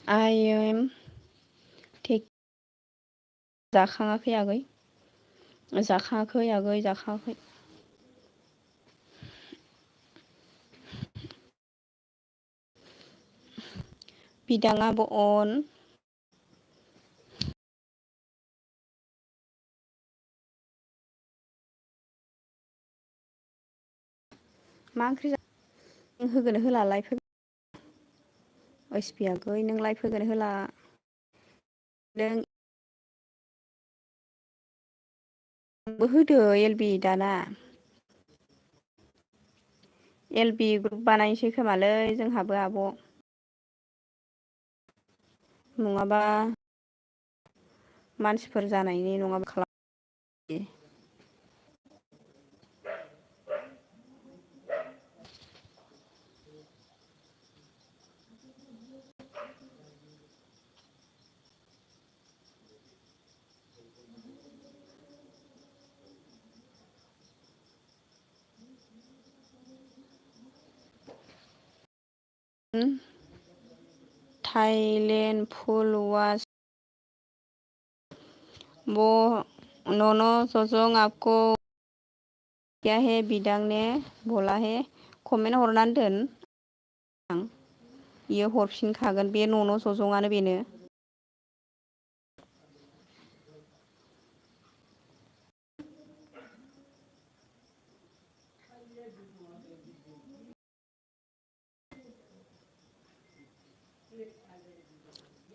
I am take जाखाङाखै आगै जाखाङाखै बिदाङाबो अन मा ओंख्रि नों होगोन होला लाइफ ओइस पि आगै नों लाइफ होगोन होला नों बो होदो एल बि दाना एल बि ग्रुप बानायनोसै खोमालै जोंहाबो आब' नङाबा मानसिफोर जानायनि नङाबा खालाम थाइलेण्ड फुल वास वो नोनो सजों आपको क्या है बिदां ने बोला है कमेन्ट हरनानै दोन बियो हरफिनखागोन बे न'न' जजंआनो बेनो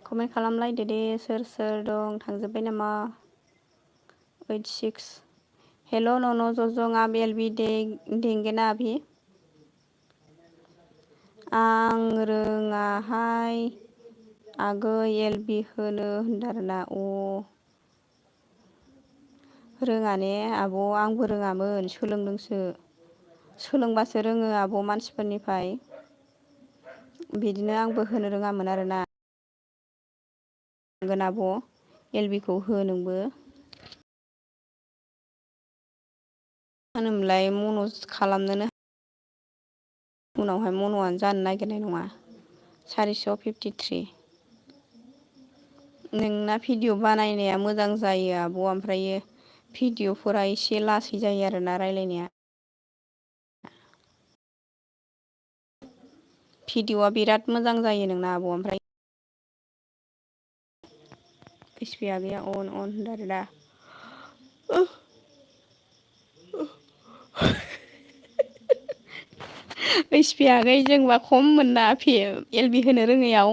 कमेन्ट खालामलायदो दे सोर सोर दं थांजोब्बाय नामा 86 हेल' न'न' जजं आप एल बि देंगे ना अभी आं रोङाहाय आगै एल बि होनो होनथारोना रोङा ने आब' आंबो रोङामोन सोलोंदोंसो सोलोंबासो रोङो आब' मानसिफोरनिफ्राय बिदिनो आंबो होनो रोङामोन आरोना गोन आब' एल बि खौ हो नोंबो होनोमोनलाय मनज खालामनोनो उनावहाय मन'आनो जानो नागिरनाय नङा 453 नोंना भिडिअ बानायनाया मोजां जायो आब' ओमफ्रायो भिडिअफोरा एसे लासै जायो आरोना रायलायनाया भिडिअआ बिराद मोजां जायो नोंना आब' ओमफ्राय ओइस पि आगैया अन होनदों आरो दा ओइस पि आगै जोंबा खम मोनना एल बि होनो रोङैयाव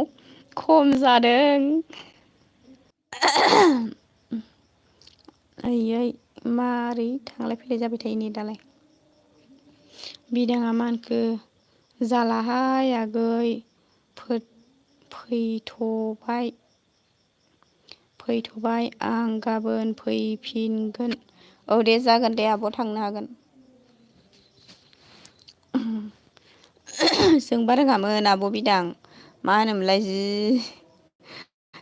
खम जादों आयै मारै थांलाय फैलाय जाबाय थायो नै दालाय बिदाङा मानखो जालाहाय आगै फैथ'बाय आं गाबोन फैफिनगोन औ दे जागोन दे आब' थांनो हागोन जोंबा रोङामोन आब' बिदां मा होनोमोनलाय जि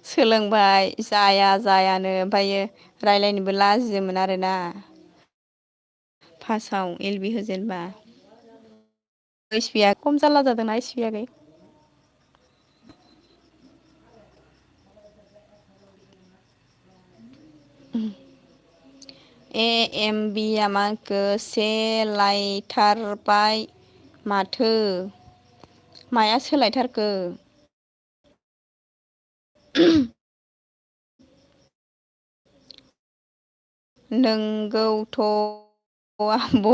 सोलोंबाय जायानो ओमफ्रायो रायलायनोबो लाजियोमोन आरोना फार्स्टआव एल बि होजेनबा ओइस पि आ खम जारला जादोंना ओइस पि आगै एम बि आ माखो से लायथारबाय माथो माया सोलायथारखो नोंगौथ' आब'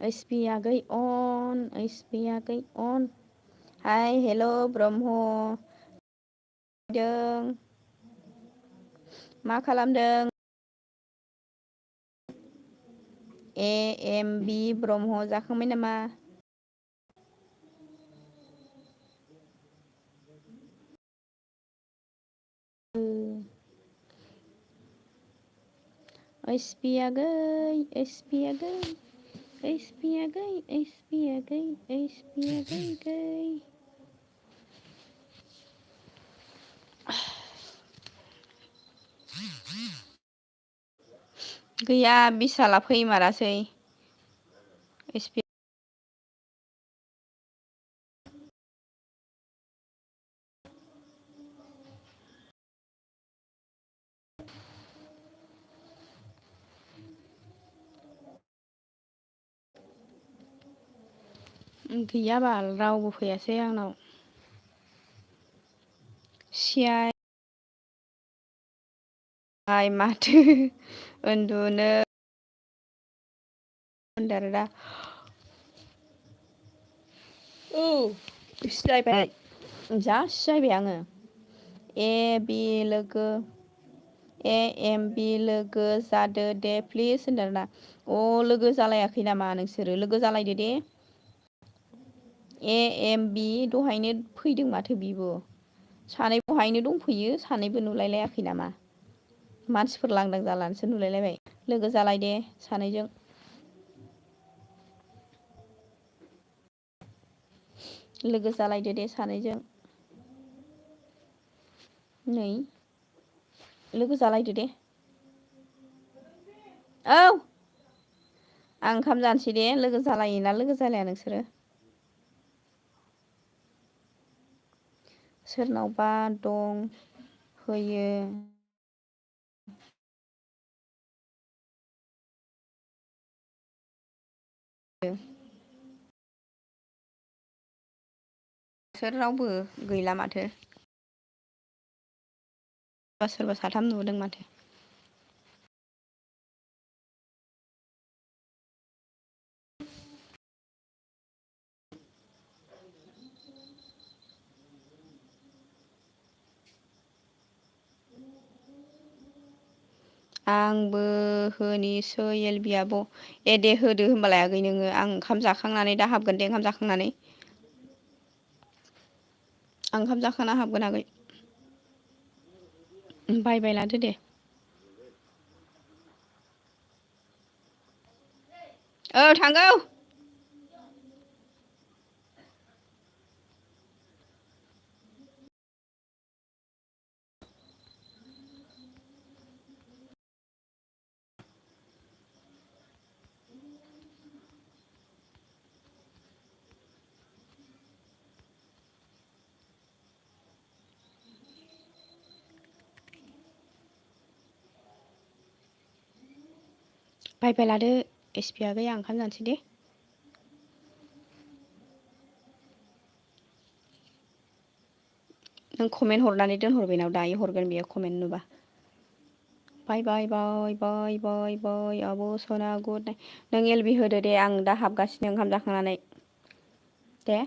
ओइस पि आगै अन हाय हेल' ब्रह्म दों मा खालामदों एम बि ब्रह्म जाखांबाय नामा ओइस पि आगै गैया बिसाला फैमारासै ओइस पि गैया बाल रावबो फैयासै आंनाव आइ माथो उन्दुनो होनदों दा औ सिनायबाय जा सिनायबाय आङो ए बि लोगो ए एम बि लोगो जादो दे प्लिज होनदों ना अ लोगो जालायाखै नामा नोंसोरो लोगो जालायदो दे ए एम बि दहायनो फैदों माथो बिबो सानै बहायनो दंफैयो सानैबो नुलायलायाखै नामा मानसिफोर लांदां जालानसो नुलायलायबाय लोगो जालाय दे सानैजों लोगो जालायदो दे सानैजों नै लोगो जालायदो दे औ आं ओंखाम जानोसै दे लोगो जालायोना लोगो जालाया नोंसोरो सोरनावबा दं होयो सोर रावबो गैला माथो सोरबा साथाम नुदों माथो आंबो होनिसै एलबि आब' ए दे होदो होनबालाय आगै नोङो आं ओंखाम जाखांनानै दा हाबगोन दे ओंखाम जाखांनानै आं ओंखाम जाखांना हाबगोन आगै बाय लादो दे औ थांगौ बाय लादो एसपि आगै आं ओंखाम जानोसै दे नों कमेन्ट हरनानै दोनहर बेनाव दायो हरगोन बेयो कमेन्ट नुबा बाय आब' सना गुड नाइट नों एलबि होदो दे आं दा हाबगासिनो ओंखाम जाखांनानै दे